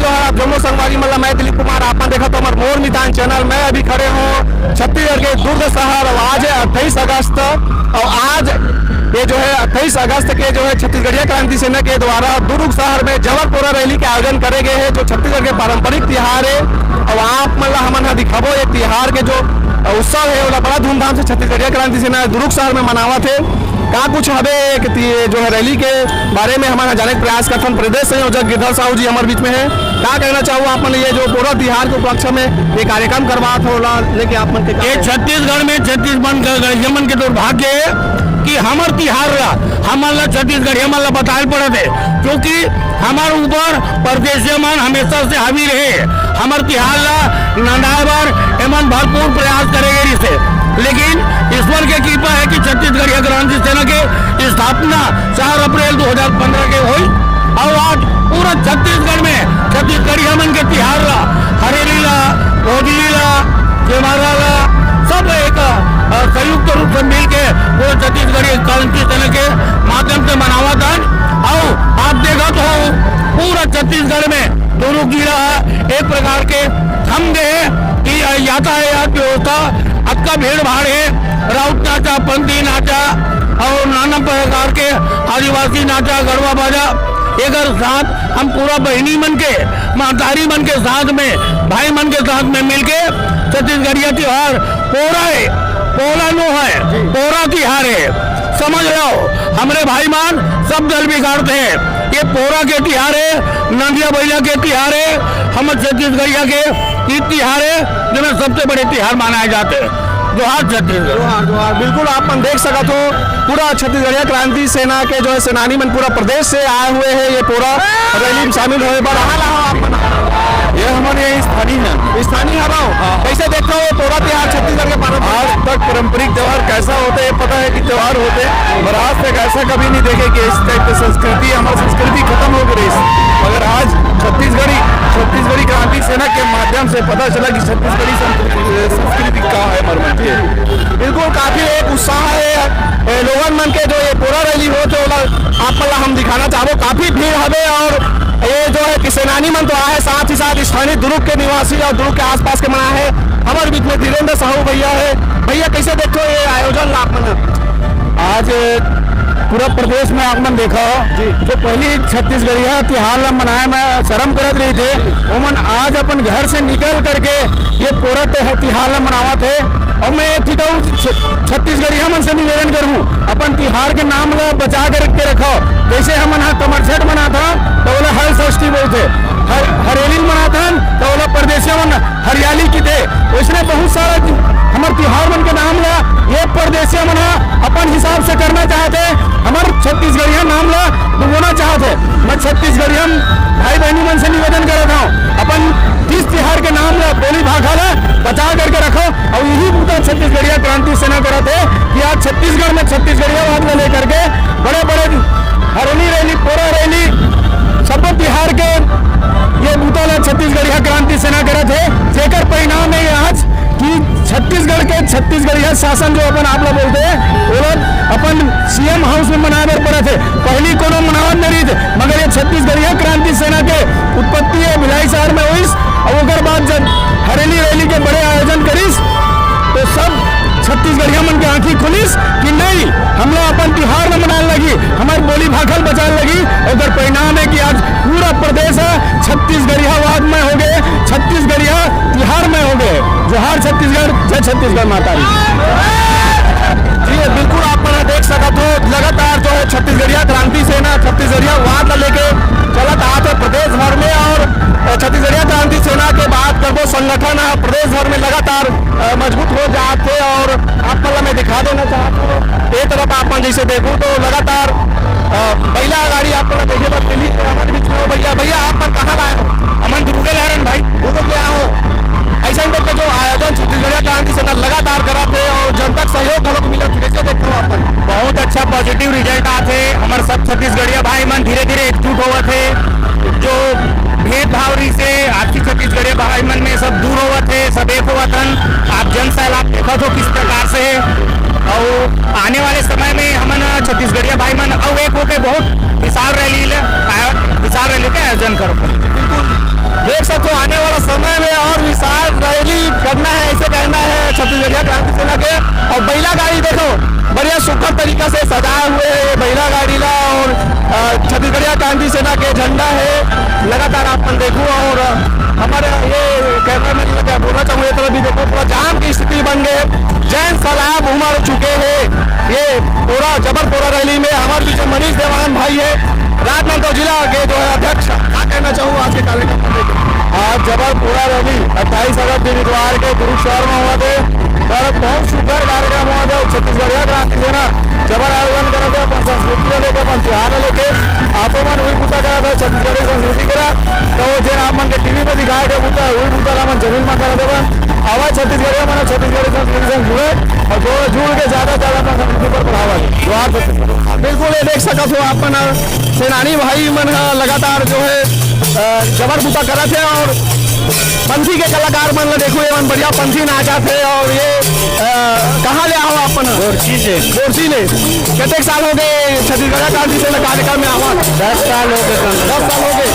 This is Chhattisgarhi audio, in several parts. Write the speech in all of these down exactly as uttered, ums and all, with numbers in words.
आप जम्मो संगवारी मन ला मैं दिलीप कुमार, आप मन देखत हो हमर मोर मितान चैनल। मैं अभी खड़े हों छत्तीसगढ़ के दुर्ग शहर, अउ आज है अट्ठाईस अगस्त, अउ आज ये जो है अट्ठाईस अगस्त के जो है छत्तीसगढ़िया क्रांति सेना के द्वारा दुर्ग शहर में जबर पोरा रैली के आयोजन करे गए हे, जो छत्तीसगढ़ के पारंपरिक तिहार हे। अउ आप मन ला हमन ह दिखाबो ये तिहार के जो उत्सव हे, ओला बड़ा धूमधाम से छत्तीसगढ़िया क्रांति सेना दुर्ग शहर में मनावत हे। का कुछ हवे एक ति-, जो है रैली के बारे में हमन ह जाने के प्रयास करथन। प्रदेश संयोजक गिरधर साहू जी हमर बीच में हे। का कहना चाहू आप मन, ये जो पोरा तिहार के उपलक्ष्य में ये कार्यक्रम करवात हो, ओला लेके आप मन के का ये कहे? छत्तीसगढ़ में छत्तीसगढ़ के गढ़िया मन के दुर्भाग्य हे कि हमर तिहार ला हमन ला छत्तीसगढ़िया मन ला बताए पड़त हे, क्योंकि हमर ऊपर परदेसिया मन हमेशा से हावी रहे। हमर तिहार ला नंदाए बर एमन भरपूर प्रयास करे गे रिहिस हे, लेकिन ईश्वर के कृपा हे कि छत्तीसगढ़िया क्रांति सेना के स्थापना चार अप्रैल दो हज़ार पंद्रह के होई, अउ आज पूरा छत्तीसगढ़ में छत्तीसगढ़िया मन के तिहार ला, हरेली ला, भोजली ला, जेमारा ला, सब एक, अ, संयुक्त रूप से मिल के वो छत्तीसगढ़िया क्रांति सेना के माध्यम से मनावत हन। अउ आप देखत हो पूरा छत्तीसगढ़ में दुर्ग जिला एक प्रकार के थम गए कि यातायात व्यवस्था अतका भीड़ भाड़ हे, राउत नाचा, पंथी नाचा अउ नाना प्रकार के आदिवासी नाचा, गड़वा बाजा, एकर साथ हम पूरा बहिनी मन के, महतारी मन के साथ में, भाई मन के साथ में मिलके छत्तीसगढ़िया तिहार पोरा हे, पोला नो हे, पोरा तिहार हे। समझ लो, हमरे भाई मन सब दल बिगाड़त हे। ये पोरा के तिहार हे, नंदिया बइला के तिहार हे, हमर छत्तीसगढ़िया के ई तिहार हे, जेमे सबसे बड़े तिहार मनाए जात हे। जोहार छत्तीसगढ़। जोहार, जोहार। बिल्कुल, आप मन देख सकत हो, पूरा छत्तीसगढ़िया क्रांति सेना के जो है सेनानी मन पूरा प्रदेश से आए हुए हैं ये पोरा रैली में शामिल होए बर। कहाँ ला हो आप मन? ये हमन ये स्थानीय हन। स्थानीय हवव? हाँ। कैसे देखते हो ये पोरा तिहार छत्तीसगढ़ के पारंपरिक? आज तक पारंपरिक त्योहार कैसा होता है, ये पता है कि त्योहार होते हैं, पर आज तक ऐसा कभी नहीं देखे कि इस टाइप की संस्कृति, हमारी संस्कृति खत्म हो गई रही। मगर आज छत्तीसगढ़ी, छत्तीसगढ़ी क्रांति सेना के माध्यम से पता चला कि छत्तीसगढ़ी संस्कृति, संस्कृति का है मरमन के। बिल्कुल, काफी एक उत्साह है, ए, लोगन मन के जो ये पोरा रैली होत हे, ओला आप मन ला हम दिखाना चाहबो। काफी भीड़ हवे अउ ये जो है कि सेनानी मन तो आए, साथ ही साथ स्थानीय दुर्ग के निवासी अउ दुर्ग के आसपास के मन आए हे। हमर बीच में धीरेंद्र साहू भैया हे। भैया, कैसे देखो ये आयोजन ला आप मन? आज पूरा प्रदेश में आप मन देखा हो, जी। जो पहली छत्तीसगढ़िया तिहार ला मनाए में शर्म करत रहिथे, ओमन आज अपन घर से निकल करके ये पोरा त्योह-, तिहार ला मनावत हे। अउ मैं ये टिकाऊ छ-, छत्तीसगढ़िया मन से निवेदन करूँ, अपन तिहार के नाम ला बचा करके रखो। जैसे हमन हा कमरछठ मनाथन, तो ओला हल षष्ठी बोलथे, हर-, हरेली मनाथन, तो ओला परदेसिया मन हरियाली किथे। वैसने बहुत सारा हमर तिहार मन के नाम ला ये परदेसिया मन हा अपन हिसाब से करना चाहथे, हमर छत्तीसगढ़िया नाम ला डुबोना चाहथे। मैं छत्तीसगढ़िया भाई बहनी मन से निवेदन करत हूँ, अपन तीज तिहार के नाम ला, बोली भाखा ला बचा करके रखो। अउ यही बूता छत्तीसगढ़िया क्रांति सेना करत हे कि आज छत्तीसगढ़ में छत्तीसगढ़ियावाद ला लेकर के बड़े-बड़े हरेली रैली, पोरा रैली, सब्बो तिहार के ये बूता ला छत्तीसगढ़िया क्रांति सेना करत हे, जेकर परिणाम हे आज कि छत्तीसगढ़ के छत्तीसगढ़िया शासन जो अपन आप ला बोलथे, वो लोग अपन सीएम हाउस में मनाए बर पड़त हे। पहली कोनो मनावत नहीं रहिस, मगर ये छत्तीसगढ़िया क्रांति सेना के उत्पत्ति ये भिलाई शहर में होइस, अउ ओकर बाद जब हरेली रैली के बड़े आयोजन करिस, तो सब छत्तीसगढ़िया मन के आंखी खुलिस कि नहीं, हमला अपन तिहार में मनाए लगी, हमार बोली भाखा ल बचाए लगी। ओकर परिणाम हे कि आज पूरा प्रदेश हे छत्तीसगढ़ियावाद में हो गए, छत्तीसगढ़िया तिहार में हो गए। जोहार छत्तीसगढ़, जय छत्तीसगढ़ माता दी। जी, बिल्कुल, आप मन देख सकत हो, लगातार जो है छत्तीसगढ़िया क्रांति सेना छत्तीसगढ़ियावाद ला लेके चलत आत हे प्रदेश भर में, अउ छत्तीसगढ़िया क्रांति सेना के बात करबो, संगठन ह प्रदेश भर में लगातार, अ, मजबूत हो जात हे। अउ आप मन ला मैं दिखा देना चाहत हूँ, ये तरफ आप मन जैसे देखो तो लगातार, अ, महिला गाड़ी आप मन ला देखे बर मिली। हमर बीच में हो भैया, भैया आप मन कहाँ लाए हो? हमन दुर्गे ले हरन भाई। दुर्ग ले आए हो। ऐसा करके जो आयोजन छत्तीसगढ़िया क्रांति सेना लगातार करत हे अउ जनता के सहयोग घलो मिलत हे, कैसे देखते हो आप मन? बहुत अच्छा पॉजिटिव रिजल्ट आत हे। हमर सब छत्तीसगढ़िया भाई मन धीरे-धीरे एकजुट होवत हे। जो भेदभाव रहिस हे, आपसी छत्तीसगढ़िया भाई मन में सब दूर होवत हे, सब एक होवत हन। आप जन सैलाब देखत हो किस प्रकार से हे। अउ आने वाले समय में हमन छत्तीसगढ़िया भाई मन अउ एक होके बहुत विशाल रैली ले, आ, विशाल रैली के आयोजन करबो। बिल्कुल, देख सकते हो, आने वाला समय में और विशाल रैली करना है, ऐसे कहना है छत्तीसगढ़िया क्रांति सेना के। और बैला गाड़ी देखो, बढ़िया सुघर तरीका से सजाए हुए है ये बैला गाड़ी ला। और अ, छत्तीसगढ़िया क्रांति सेना के झंडा है, लगातार आप मन देखो। और अ, हमारे ये कैमरा मैन का बोलना चाहूँगा, ये तरफ भी देखो, पूरा जाम की स्थिति बन गए। जैन सैलाब उमड़ चुके हैं। ये पूरा जबर पूरा रैली में हमारे पीछे मनीष देवान भाई है, राजनांदगांव जिला के जो है अध्यक्ष, क्या कहना चाहूँ आज के कार्यक्रम को लेकर? आज जबर पूरा रैली अट्ठाईस अगस्त दिन इतवार के कुरुक्षेत्र में हुआ थे, पर बहुत सुंदर कार्यक्रम हुआ था। छत्तीसगढ़िया क्रांति सेना जबर आयोजन करत हे, अपन संस्कृति ला लेके, अपन तिहार ला लेके, आपो मन उही बुता करत हे, छत्तीसगढ़ी संस्कृति के ला। तो जेन आप मन के टीवी पे दिखाए के बुता हे, उही बुता ला हमन जमीन में करत हवन। आवा छत्तीसगढ़िया मन, छत्तीसगढ़ी संस्कृति से जुड़े और जो जुड़ के ज्यादा से ज्यादा अपन संस्कृति पर बढ़ावा दे। जोहार छत्तीसगढ़। बिल्कुल, ये देख सकत हो आप मन, सेनानी भाई मन ह लगातार जो है, अ, जबर बुता करत हे और पंथी के कलाकार मन ला देखो, ये मन बढ़िया पंथी नाचत हे। और ये, अ, कहाँ ले आए हो आप मन? बोरसी से। बोरसी ले। कतेक साल हो गए छत्तीसगढ़िया क्रांति सेना कार्यक्रम में आवा? दस साल हो गए। दस साल हो गए।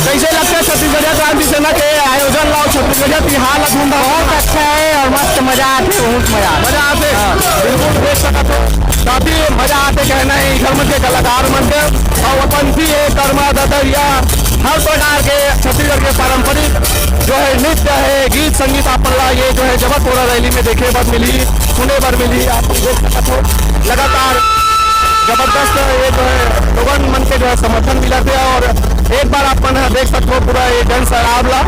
कैसे लगता है छत्तीसगढ़िया क्रांति सेना के आयोजन ला, छत्तीसगढ़िया तिहार ला धूमधाम? बहुत अच्छा है और मस्त मजा आते, बहुत मजा आते। मजा आते? हाँ। बिल्कुल देख सकत हो, काफी मजा आते कहना है इधर मन के कलाकार मन के। और पंथी है, कर्मा, ददरिया, हर प्रकार के छत्तीसगढ़ के पारंपरिक जो है नृत्य है, गीत संगीत आप मन ला ये जो है जबर पूरा रैली में देखे बर मिली, सुने बर मिली। आप देख सकत हो लगातार जबरदस्त ये जो है लोगन मन के जो है समर्थन मिलत हे। और एक बार आप मन ह देख सकत हो पूरा ये जन सैलाब ला।